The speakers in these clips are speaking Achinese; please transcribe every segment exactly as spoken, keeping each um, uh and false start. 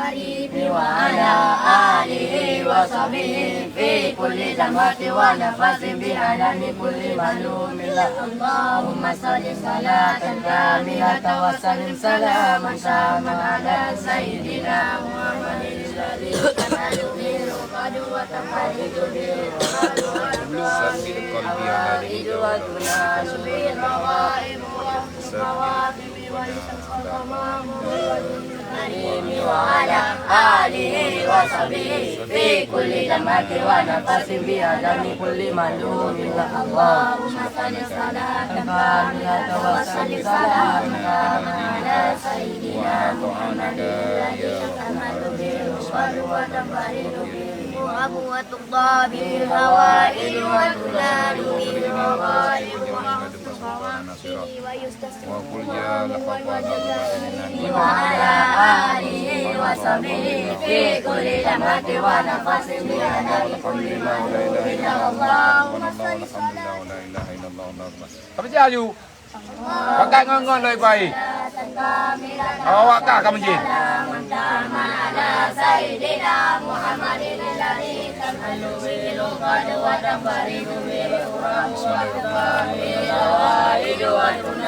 وعلى آله وصحبه في كل لمحة ونفس بعدد كل معلوم لك. اللهم صل صلاة كاملة وسلم سلاما تاما على سيدنا محمد الذي تنال به العقد وتنفرج به الأمراض والأقدار والأرواح وتنال به الروائح والمواهب ويستسقى الغمام الكريم وعلى آله وصحبه في كل لمحة ونفس بعدد كل معلوم لك. اللهم صل صلاة كاملة وسلم سلاما تاما على سيدنا محمد الذي تنال به العقد وتنفرج به الأمراض وتقضى به الحوائج وتنال به الرغائب ويستسقى الغمام وقل يا لخطا وعلى آله وصحبه في كل لمحة ونفس بعدد كل معلوم لك. اللهم صل صلاة. Apa jaju? Pakai ngon-ngon loi pai. Awak ka ka meujin.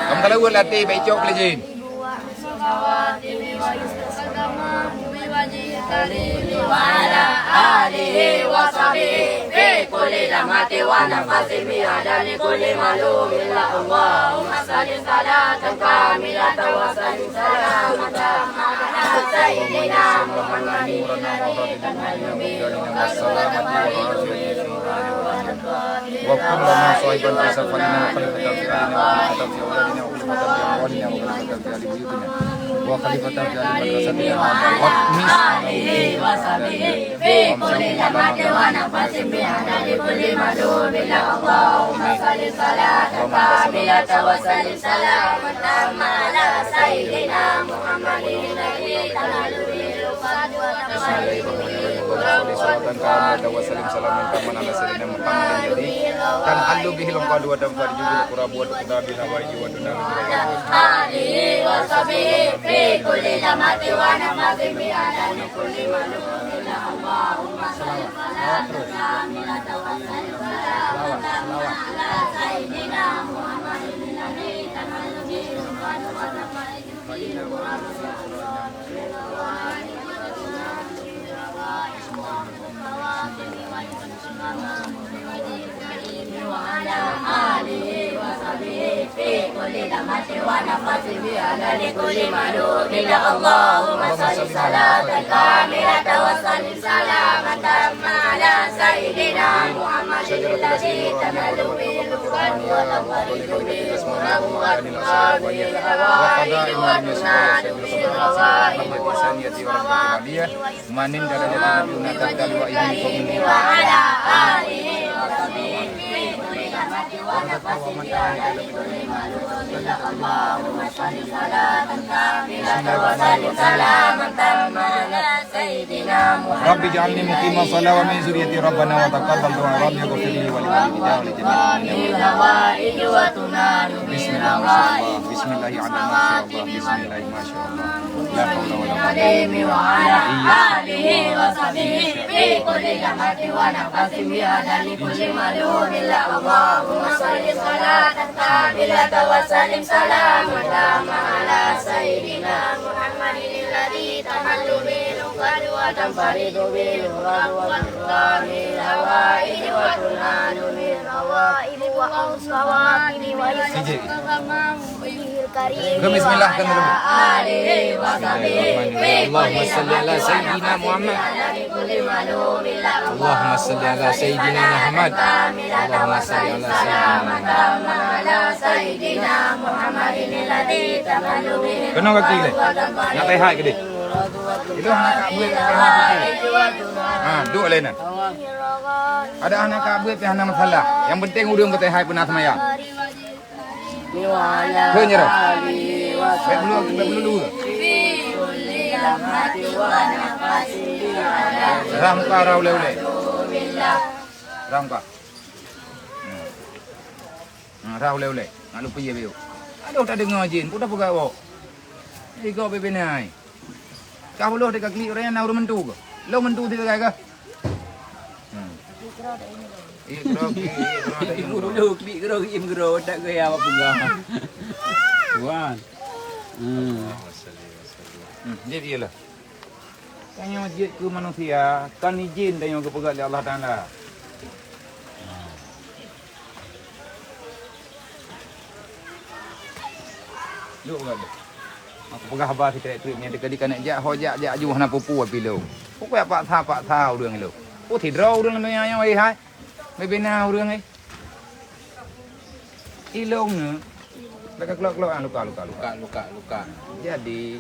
Kamu kalau buat latih baik cok lejin. وعلى آله وصحبه في كل لمحة ونفس بعدد كل معلوم لك. اللهم صل صلاة كاملة وسلم سلاما تاما على سيدنا محمد الذي تنال به العقد وتنفرج به الأمراض والأقدار وكن لنا صاحبا في سفرنا وخليفة في أهلنا وخليفة في أولادنا وخليفة في أموالنا وخليفة في أهل بيوتنا وخليفة في أهل مدرستنا وقد مس على وجوهنا في كل لمحة ونفس بعدد كل معلوم لك. اللهم صل صلاة كاملة وسلم سلاما تاما على سيدنا محمد الذي تنال به العقد وتنفرج به الأمراض والأقدار وسلم سلاما تاما على سيدنا محمد الذي تنحل به العقد وتنفرج به الكرب وتقضى به الحوائج وتنال به الرغائب. آله وصحبه في كل لمحة ونفس بعدد كل معلوم لك. اللهم صل صلاة كاملة وسلم سلاما تاما على سيدنا محمد الذي تنحل به العقد وتنفرج به الكرب وتقضى به الحوائج وتنال به الرغائب ويستسقى الغمام الكريم وعلى آله وصحبه في كل لمحة ونفس بعدد كل معلوم لك. اللهم صل صلاة كاملة وسلم سلاما تاما على سيدنا محمد الذي تنال به العقد وتنفرج به الكرب وتقضى به الحوائج وتنال به الرغائب ويستسقى الغمام الكريم وعلى آله وصحبه في كل لمحة ونفس بعدد كل معلوم لك. اللهم صل صلاة كاملة وسلم سلاما تاما على سيدنا محمد. رب اجعلني مقيم الصلاة ومن ذريتي ربنا وتقبل دعاء رب اغفر لي ولوالدي ولجميع المؤمنين. الحوائج وتنال به الرغائب بسم الله على ما شاء الله. بسم الله ما شاء الله. لا حول ولا قوة إلا بالله. وعلى آله وصحبه في كل لمحة ونفس بعدد كل معلوم لك. اللهم صل صلاة كاملة وسلم سلاما تاما على سيدنا محمد الذي تنحل به العقد وتنفرج به الكرب وتقضى به الحوائج وتنال به الرغائب وحسن الخواتم ويستسقى الغمام بوجهه الكريم وعلى آله وصحبه في كل لمحة ونفس بعدد كل معلوم لك. اللهم صل على سيدنا محمد. اللهم صل على سيدنا محمد. Keunoe gaki lé. Nak tai hai keudeh. Itu hana ka buet, tai hai keudeh. Ha, duduk lé na. Ada hana ka buet, tapi hana masalah. Yang penting ureueng ka tai hai pernah sembahyang. Keu nyoe. Bèk meululu, bèk meululu. Rhah muka, rhah ulèe-ulèe. Rhah muka. Hmm. Hmm, rhah ulèe-ulèe. Nak lupie biu. Aduh, tak deungoe jin. Peue tapeugah woe? Igoe bebe nai. Ka buloh teuka klik ureueng na ureueng mentu ke? Lôn mentu teuka ka? Hmm. Ikra, ikra, ikra. Ibu dulu klik kro, im kro, tak gaya apa pegang. Wan. Hmm. Hmm, jadi iyalah. Tanyoe jeuet keu manusia, kon ijin tanyoe geupeugah lé Allah Taala. Duek peugah lé. Aku peugah haba sitrek-trek nyan teuka di kanek jak, ho jak, jak ju hana peue-peue pih lôn. Peue paksa-paksa ureueng ilôn. Peue sidroe ureueng lam donya nyoe, hai? Bebena ureueng, eh. Ilôn nyoe. Laka kelok-kelok, ah, luka, luka, luka. Luka, luka, luka. Jadi,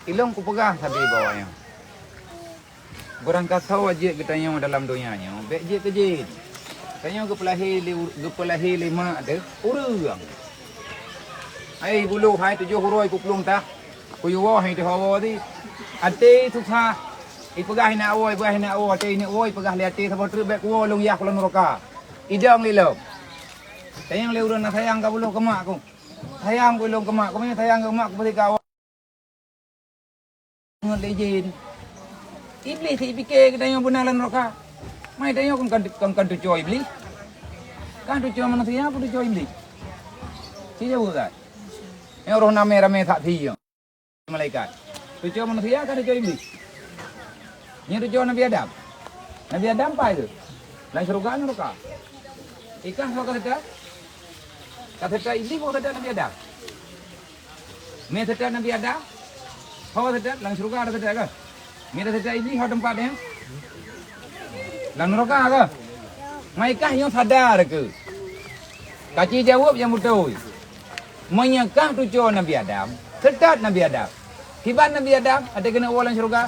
ilôn kupeugah sabe bak awaknyoe. Beurangkasoe jeuet geutanyoe dalam donya nyoe, bék jeuet keu jén. Tanyoe geupeulahé lé ur-, geupeulahé lé mak teuh ureueng. Hai bulu, hai tujoh uroe peuplong tah, kuyue woe hai teuh woe di. Até susah, ipeugah inak woe, ipeugah inak woe, até inak woe ipeugah lé até saboh treuk bék kuwoe lôn yah kuloe nuraka. Idong lé lôn. Sayang lé ureueng na sayang ka bulu keu mak ku. Sayang ku lôn keu mak ku, meunyoe sayang keu mak ku pasti ka woe. Ngon lé jén. Iblih sipike geutanyoe beuna lam nuraka. Mai tanyoe kon, kon, kon tucoe iblih. Kan tucoe manusia, apa tucoe iblih? Ci jaweueb kan? Nyang roh ramé-ramé saksi nyoe. Malaikat. Tucoe manusia kan tucoe iblih. Nyoe tucoe Nabi Adam. Nabi Adam pai tu. Lam syurga nuraka. Ikah ho ka seutôt? Ka seutôt iblih ho seutôt Nabi Adam? Mé seutôt Nabi Adam, ho seutôt lam syeuruga ada seutôt ka? Mé seutôt iblih ho teumpat nyan? Lam nuraka ka? Meukah nyoe sadar keu? Kaci jaweueb nyang beutôi. Meunyoe kah tucoe Nabi Adam, seutôt Nabi Adam. Kiban Nabi Adam, até keuneuk woe lam syeuruga?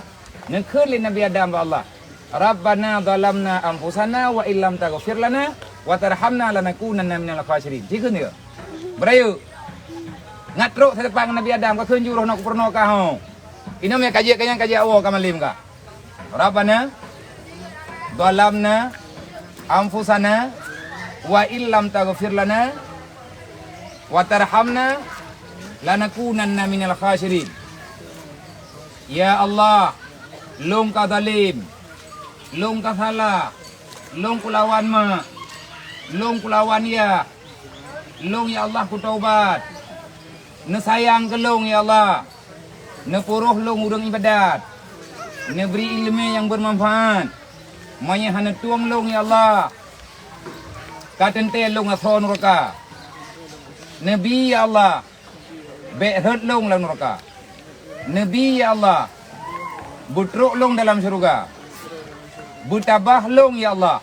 Neukheun lé Nabi Adam bak Allah, "Rabbana zalamna anfusana wa illam taghfir lana wa tarhamna lanakunanna minal khasirin." Dikheun dia. Beurayeuk. Ngat trok seudepan ngon Nabi Adam, ka kheun jurôh na kupeurunoe ka ho. Inong mé ka jeuet ka nyan ka jeuet awoe ka malem ka. "Rabbana zalamna anfusana wa illam taghfir lana wa tarhamna lanakunanna minal khasirin." Ya Allah, lôn ka zalem, lôn ka salah, lôn kulawan mak, lôn kulawan yah, lôn ya Allah kutaubat. Neusayang keu lôn ya Allah, neupuroh lôn ureueng ibadat, neubri ileumé nyang beumanfaat. Meunyoe hana tueng lôn ya Allah, ka teuntée lôn asoe nuraka. Neubi ya Allah, bék rhot lôn lam nuraka. Neubi ya Allah, beutrok lôn dalam syeuruga. Beutabah lôn ya Allah,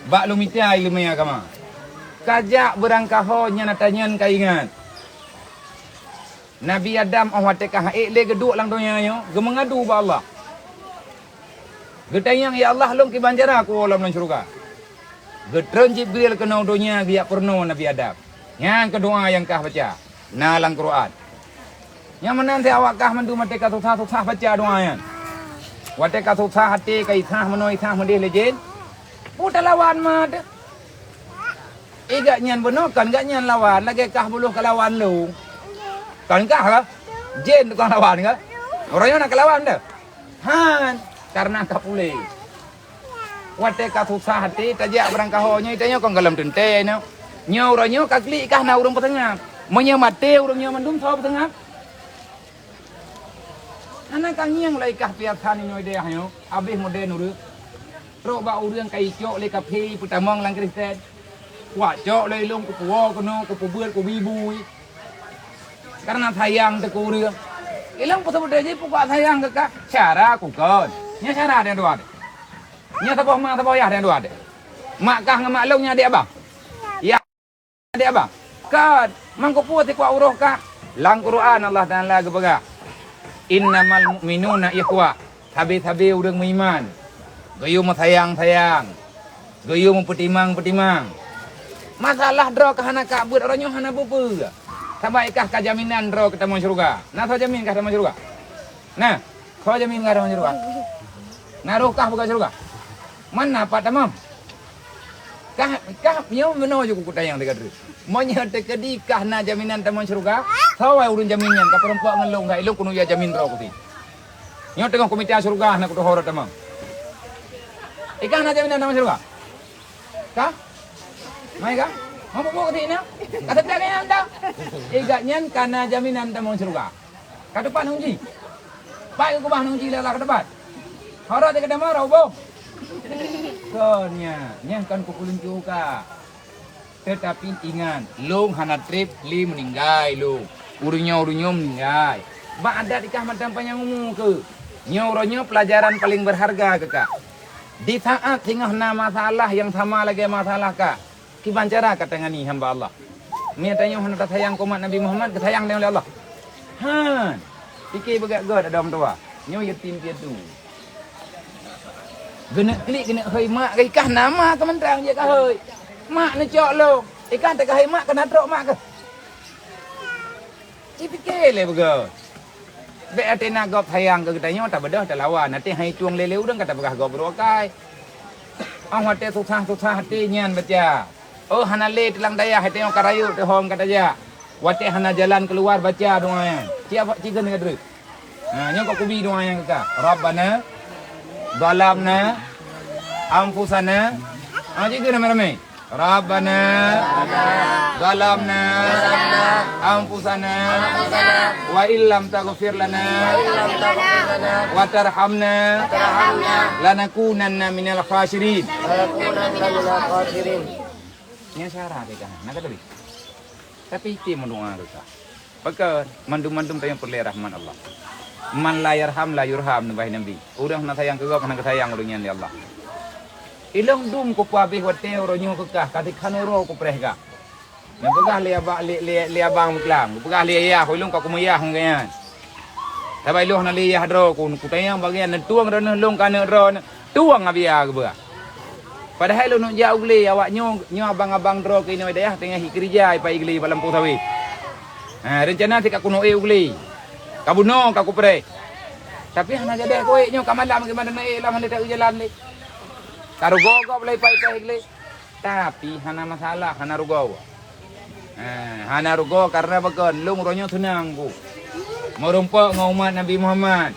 bak lôn mita ileumé agama. Ka jak beurangkaho nyan ata nyan ka ingat. Nabi Adam óh watée ka han ék lé geuduek lam donya nyoe, geumeungadu bak Allah. Geutanyong, "Ya Allah, lôn kiban cara kuwoe lom lam syeuruga?" Geutreun Jibril keunoe donya geujak peurunoe Nabi Adam. Nyan keuh doa nyang kah baca, na lam Quran. Nyang meunan teuh awak kah mandum watée ka susah-susah baca doa nyan. Watée ka susah até ka isah meunoe isah meudeh lé jén, peue talawan ma teuh? Eh, gak nyan bunoe kon gak nyan lawan, lagée kah buloh ka lawan lôn. Kon kah ka? Jén tukang lawan ka? Uroe nyoe na ka lawan teuh? Han, kareuna ka puléh. Watée ka susah até, tajak beurangkaho nyoe, tanyoe kon gohlom teuntée nyoe. Nyoe uroe nyoe ka klik kah na ureuëng peuseungab. Meunyoe maté ureuëng nyoe mandum, soe peuseungab? Hana ka ngieng lé kah piasan inoe deh nyoe, abéh modern ureuëng. Trok bak ureuëng ka icok lé kafé peutamong lam Kristen. Wak cok lé ilong kupuwoe keunoe, kupubeuet, kubui-bui. Kareuna sayang teuh keu ureuëng. Ilong peuseubut jih pukak sayang keu kah, syara kukon. Nyan syara nyang dua deh. Nyan saboh ma saboh yah nyang dua deh. Mak kah ngon mak lôn nyan adék abang? Yah. Adik abang, kon, mangkeupeue sikuat uroe kah? Lam Quran Allah Taala geupeugah, "Innamal mu'minuna ikhwah." Sabe-sabe ureuëng meuiman, geuyue meusayang-sayang, geuyue meupeutimang-peutimang. Masalah droe ka hana kabeuet, uroe nyoe hana peue-peue. Sabai kah ka jaminan droe keu tamong syeuruga. Na soe jamin kah tamong syeuruga? Na, soe jamin kah tamong syeuruga? Na roh kah buka syeuruga? Mana pat tamong? Kah, kah, nyoe meunoe ju kutanyong lé gata. Meunyoe teukeudi kah na jaminan tamong syeuruga, soe ureueng jamin nyan? Ka peurumpok ngon lôn, hai lôn keuneuk jamin droe keuh. Nyoe teungoh kumita syeuruga na kutohor tamong. Ikah na jaminan tamong syeuruga? Kah? Mai kah? Mau bubuk keuh na? Kata tak kaya anda. Igat nyan ka na jaminan tamong syeuruga. Ka teupat ngon ji. Pai keubah ngon ji lala ka teupat. Hara teuka dama rau boh. Kon nya, nyan kon kupeuluncu ka. Tetapi ingat, lôn hana treb lé meuninggai lôn. Ureueng nyoe, ureueng nyoe meuninggai. Bak adat ikah mantong panyang umu keu. Nyoe uroe nyoe pelajaran paling berharga keu kah. Di saat singoh na masalah nyang sama lagée masalah kah, kiban cara ka tangani hamba Allah. Meunyoe tanyoe hana tasayang keu umat Nabi Muhammad, geusayang tanyoe lé Allah. Han. Pike beugét-gét ada orang tua. Nyoe yatim piatu. Geuneuk klik, geuneuk hôi mak, ikah nama keumantrang jeuet ka hôi. Mak neucok lôn. Ikah teuka hôi mak, keuneuk trok mak keuh. Cipike lé beugét. Bék até na gob sayang keu geutanyoe, tabeudôh talawan. Até hai tueng lé-lé ureueng ka tapeugah gob beureukai. Óh watée susah-susah até nyan baca. Oh, hana lé teulang dayah, até nyoe ka rayeuk teuhom ka tajak. Watée hana jalan keuluar baca doa nyan. Siapa cigen ka treuk? Ha, nyoe ka kubi doa nyan keu ka. Rabbana zalamna anfusana. Ha, cigen ramé-ramé. Rabbana zalamna anfusana wa illam taghfir lana wa tarhamna lanakunanna minal khasirin. Nyan syarat teuka. Na ka teubi. Tapi item meudoa teuka. Pakon mandum-mandum tanyoe peureulée rahmat Allah. Man la yarham la yurham, neubaih Nabi. Ureueng hana sayang keu gob, hana geusayang ureueng nyan lé Allah. Ilong dum kupeuhabéh watée uroe nyoe keu kah, ka tikhan uroe kupreh kah. Nyang peugah lé abak, lé, lé, lé abang meuklang, peugah lé yah, ilong ka kumeuyah ngon gobnyan. Sabab ilong hana lé yah droe ku, kutanyong bagian neutueng droeneuh lôn keu aneuk droeneuh. Tueng Abia geuba. Padahai lôn neuk jak u glé, awak nyoe, nyoe abang-abang droe keunoe dayah teungoh ikeurija ipai glé bak lampôh sawét. Ha, reuncana sit ka kuneuk ék u glé. Ka bunoe ka kupreh. Tapi hana jadi kuék nyoe ka malam geumanö neuék lam hana teujalan lé. Ka rugoe gob lé ipai-ipai glé. Tapi hana masalah, hana rugoe. Ha, hana rugoe karena pakon, lôn uroe nyoe seunang ku. Meurumpok ngon umat Nabi Muhammad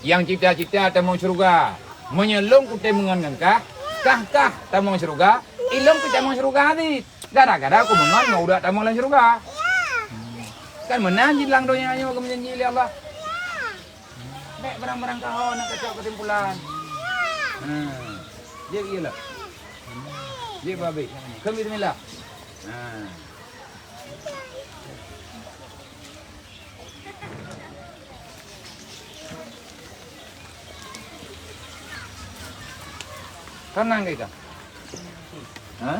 nyang cita-cita tamong syeuruga. Meunyoe lôn kutem meungon ngon kah, kah-kah tamong syeuruga, ilôn pih tamong syeuruga cit. Gara-gara kumeungon ngon udak tamong lam syeuruga. Kan meunan cit lam donya nyoe geumeujanji lé Allah. Bék barang-barang kaho na kacok keusimpulan. Ha. Jeuet ié lah. Jeuet babi. Kheun bismillah. Ha. Tenang kita. Ha?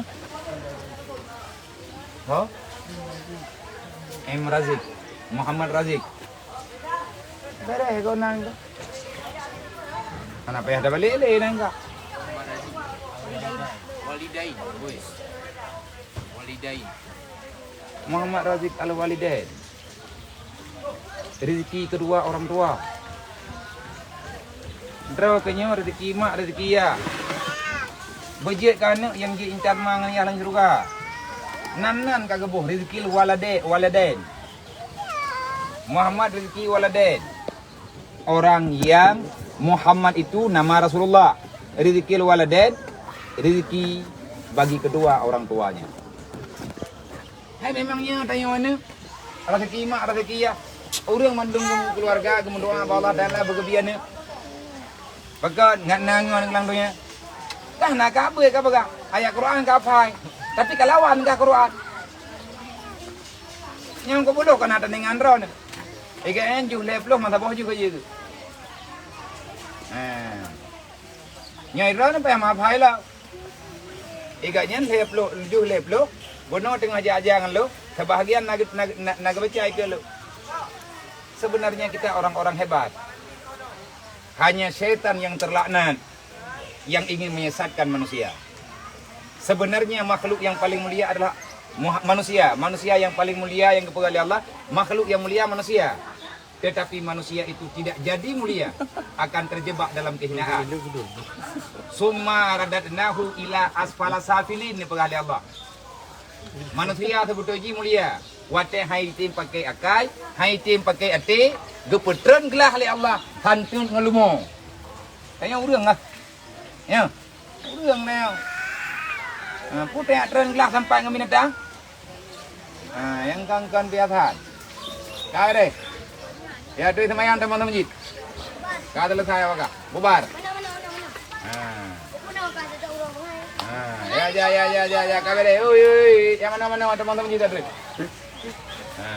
Ho? M Razik. Muhammad Razik. Beres kau nang tu. Kenapa ya ada balik lagi nang kak? Walidain, boys. Walidain. Muhammad Razik Al-Walidain. Rezeki kedua orang tua. Droe keu nyoe rezeki mak, rezeki yah. Beujeuet keu aneuk nyang jiintat ma ngon yah lam syeuruga. Nan-nan ka geuboh rezeki walade-, walidain. Muhammad rezeki walidain. Orang yang Muhammad itu nama Rasulullah. Rezeki walidain, rezeki bagi kedua orang tuanya. Hai memang nyoe tanyoe aneuk. Rezeki mak, rezeki yah. Ureueng mandum keuluwarga geumeudoa bak Allah Taala beugeubri aneuk. Pakon ngat na ngon lam donya. Kah na ka beue ka peugah, ayat Quran ka hafai. Tapi ka lawan kah Quran. Nyang keubulôh ka na teuningan droeneuh. Iga nyan juh lhée ploh masa boh juh ka jeuet. Ha. Nyoe droeneuh payah meuhafai lom. Iga nyan lhée ploh, juh lhée ploh, bunoe teungoh jak-jak ngon lôn, sebahagian na, na, na, na geubaca ikeue lôn. Sebenarnya kita orang-orang hebat. Hanya syaitan yang terlaknat yang ingin menyesatkan manusia. Sebenarnya makhluk yang paling mulia adalah muha-, manusia. Manusia yang paling mulia yang geupeugah lé Allah, makhluk yang mulia manusia. Tetapi manusia itu tidak jadi mulia, akan terjebak dalam kehinaan. Summa radadnahu ila asfala safilin, dipeugah lé Allah. Manusia seubeutôi jih mulia. Watée han item pakai akai, han item pakai até, geupeutreun glah lé Allah, hanteut ngon leumo. Tanyoe ureuëng lah. Ya. Ureuëng na. Ha, peue treun glah sampai ngon binatang? Ha, nyang kon-kon biasa. Ka deh. Ya, dui seumayang teuma masjid. Ka selesai awak ka. Bubar. Ha. Ha, ya, ya, ya, ya, ya, ya, ka deh. Ui, ui, ui, yang mana-mana teuma masjid dah deh. Ha.